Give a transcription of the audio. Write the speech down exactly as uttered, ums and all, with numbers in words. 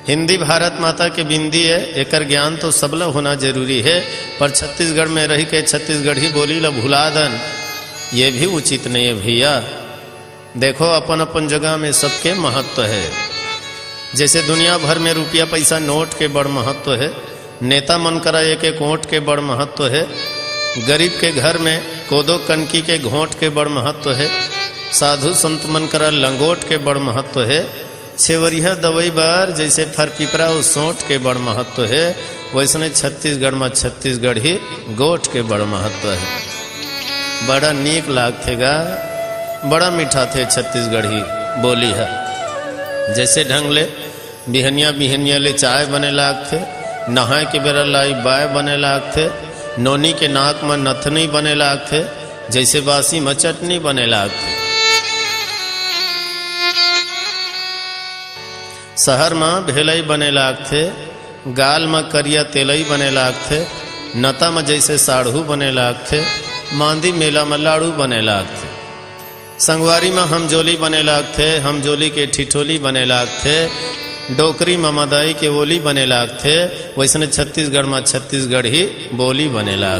हिंदी भारत माता के बिंदी है, एकर ज्ञान तो सबला होना जरूरी है, पर छत्तीसगढ़ में रह के छत्तीसगढ़ी बोली ला भुला दन, ये भी उचित नहीं है भैया। देखो, अपन अपन जगह में सबके महत्व है। जैसे दुनिया भर में रुपया पैसा नोट के बड़ महत्व है, नेता मन करा एक एक वोट के बड़ महत्व है, गरीब के घर में कोदो कनकी के घोंट के बड़ महत्व है, साधु संत मन करा लंगोट के बड़ महत्व है, छेवरिया दवई बर जैसे फर पिपरा अउ सोंठ के बड़ महत्व हे, वैसने छत्तीसगढ़ म छत्तीसगढ़ी गोठ के बड़ महत्व हे। बड़ा नीक लागथे गा, बड़ा मिठाथे छत्तीसगढ़ी बोली ह। जैसे ढंग ले बिहनिया बिहनिया ले चाय बने लागथे, नहाय के बेरा लाई बाय बने लागथे, नोनी के नाक म नथनी बने लागथे, जैसे बासी म चटनी बने लागथे। शहर म भेलई बने लागथे, गाल म करिया तेलई बने लागथे, नता म जैसे साढ़ू बने लागथे, मांदी मेला म लाड़ू बने लागथे। संगवारी म हमजोली बने लागथे, हमजोली के ठिठोली बने लागथे, डोकरी म मदाई के ओली बने लागथे, वैसने छत्तीसगढ़ म छत्तीसगढ़ी बोली बने लागथे।